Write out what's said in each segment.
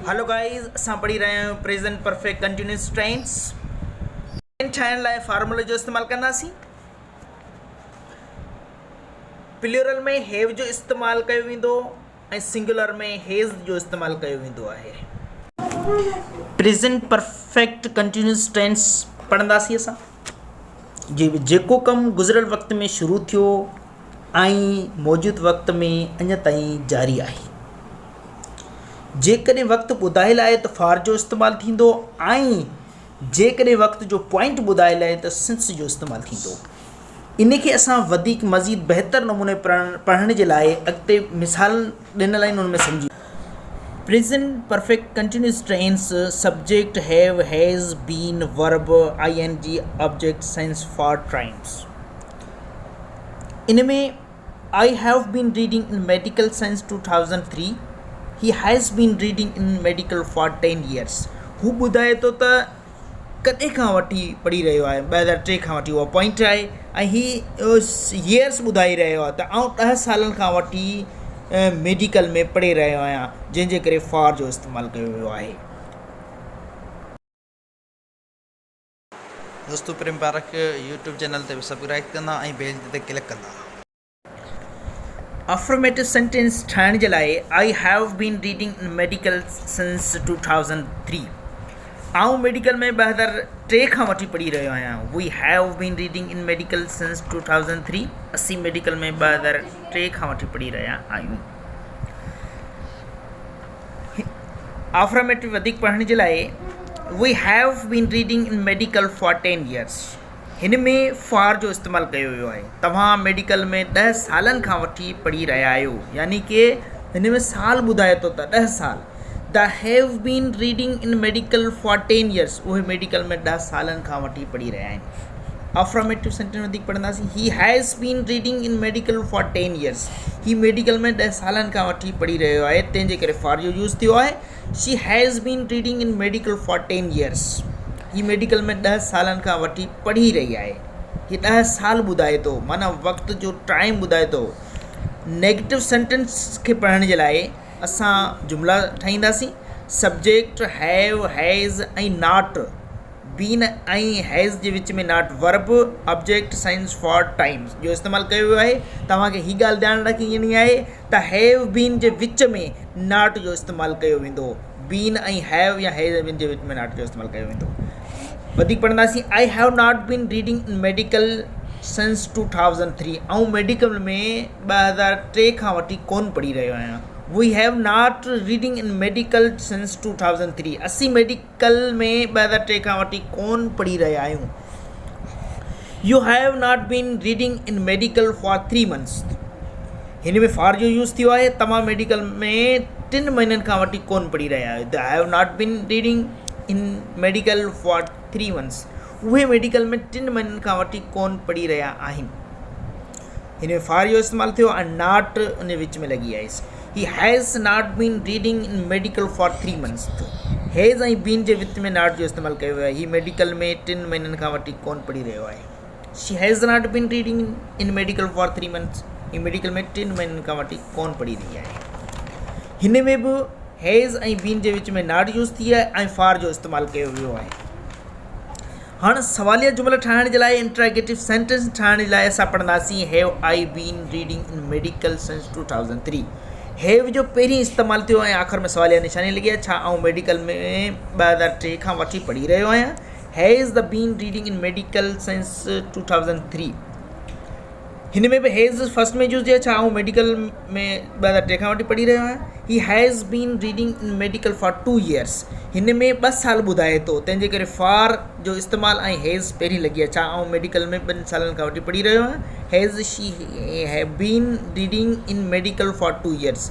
هلو guys اسان پڙهي رهيا آهيون پريزنٽ پرفيڪٽ ڪنٽينيوس ٽينس. ٺاهڻ لاء فارمولي جو استعمال ڪنداسين. پليورل ۾ have جو استعمال ڪيو ويندو ۽ سنگيولر ۾ هيز جو استعمال ڪيو ويندو آهي. پريزنٽ پرفيڪٽ ڪنٽينيوس ٽينس پڙهنداسين اسان. جيڪو ڪم گذريل وقت ۾ شروع ٿيو ۽ موجود وقت ۾ اڃا تائين جاري آهي. جيڪڏهن وقت ٻڌايل آهي ته فار جو استعمال ٿيندو ۽ جيڪڏهن وقت جو پوائنٽ ٻڌايل آهي ته سنس جو استعمال ٿيندو. ان کي اسان وڌيڪ مزيد بهتر نموني پڙهڻ جي لاء اڳتي مثال ڏنل آهن ان ۾ سمجهي. Present perfect continuous tense subject have has been verb I N G object since for times in ۾ I have been reading in medical since 2003 he has been reading in medical for 10 years هو ٻڌائي ٿو ته ڪڏهن کان وٺي پڙهي رهيو آهي 2003 کان وٺي اها پوائنٽ آهي ۽ هي يئرس ٻڌائي رهيو آهي ته آئون ڏهه سالن کان وٺي ميڊيڪل ۾ پڙهي رهيو آهيان جنهن جي ڪري فار جو استعمال ڪيو ويو آهي. دوستو پريم پارک يوٽيوب چينل تي به سبڪرائيب ڪندا ۽ بيل تي ڪلڪ ڪندا. افرميٽو سينٽينس ٺاهڻ جي لاء I have been reading in medical since 2003 آئون ميڊيڪل ۾ 2003 کان وٺي پڙهي رهيو آهيان. We have been reading in medical since 2003 اسين ميڊيڪل ۾ 2003 کان وٺي پڙهي رهيا آهيون. افرميٽو وڌيڪ پڙهڻ جي لاء We have been reading in medical for 10 years هن ۾ فار جو استعمال ڪيو ويو آهي. توهان ميڊيڪل ۾ ڏهه سالن کان وٺي پڙهي رهيا آهيو يعني ڪي هن ۾ سال ٻڌائي ٿو ته ڏهه سال The have been reading in medical for ten years اهي ميڊيڪل ۾ ڏهه سالن کان وٺي پڙهي رهيا آهن. افرميٽو سينٽينس وڌيڪ پڙهنداسين He has been reading in medical for ten years he medical ۾ ڏهه سالن کان وٺي پڙهي رهيو آهي تنهن جي ڪري فار جو يوز ٿيو آهي. She has been reading in medical for ten years he medical ۾ ڏهه سالن کان وٺي پڙهي رهي آهي. هي ڏهه سال ٻڌائي ٿو معنيٰ وقت جو ٽائيم ٻڌائي ٿو. نيگيٽو سينٽينس کي پڙهڻ جي لاء اسان جملا ٺاهينداسين subject have, has ۽ not been ۽ has جي وچ ۾ not verb object since for time جو استعمال ڪيو ويو آهي. توهان کي هي ڳالهه ڌيان رکڻي آهي ته have been جي وچ ۾ not جو استعمال ڪيو ويندو. بين ۽ have يا هيز ۽ بين جي وچ ۾ not جو استعمال ڪيو ويندو. وڌيڪ پڙهنداسين I have not been reading in medical since 2003 آئون ميڊيڪل ۾ 2003 کان وٺي ڪونه پڙهي رهيو آهيان. We have not reading in medical since 2003 اسين ميڊيڪل ۾ 2003 کان وٺي ڪونه پڙهي رهيا آهيون. You have not been reading in medical for three months هن ۾ فار جو يوز ٿيو آهي توهان ميڊيڪل ۾ ٽن مهينن کان وٺي ڪونه پڙهي رهيا آهيو They have not been reading in medical for three months اهي ميڊيڪل ۾ ٽن مهينن کان وٺي ڪونه پڙهي رهيا آهن هن ۾ فار جو استعمال ٿيو ۽ not ان جي وچ ۾ لڳي آهي He has not been reading in medical for three months has ۽ been جي وچ ۾ not جو استعمال ڪيو ويو آهي هي ميڊيڪل ۾ ٽن مهينن کان وٺي ڪونه پڙهي رهيو آهي She has not been reading in medical for three months he medical ۾ ٽن مهينن کان وٺي ڪونه پڙهي رهي آهي. هن ۾ به has ۽ been جي وچ ۾ not use ٿي آهي ۽ for جو استعمال ڪيو ويو آهي. هاڻ سواليه جملا ٺاهڻ جي لاء انٽراگيٽو سينٽينس ٺاهڻ جي لاء اسان پڙهنداسين Have I been reading in medical since 2003 Have جو پهرين استعمال ٿيو ۽ آخر ۾ سواليه نشاني لڳي آهي ڇا آئون ميڊيڪل ۾ 2003 کان وٺي پڙهي رهيو آهيان Has the been reading in medical since 2003 هن ۾ به هيز فرسٽ ۾ يوز ٿيو ڇا آئون ميڊيڪل ۾ 2003 کان وٺي پڙهي رهيو آهيان He has been reading in medical for two years هن ۾ ٻه سال ٻڌائي ٿو تنهن جي ڪري فار جو استعمال ۽ هيز پهرين لڳي آهي ڇا آئون ميڊيڪل ۾ ٻن سالن کان وٺي پڙهي رهيو آهيان Has she been reading in medical for two years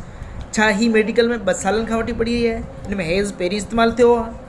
ڇا هي ميڊيڪل ۾ ٻه سالن کان وٺي پڙهي رهي آهي هن ۾ هيز پهرين استعمال ٿيو آهي.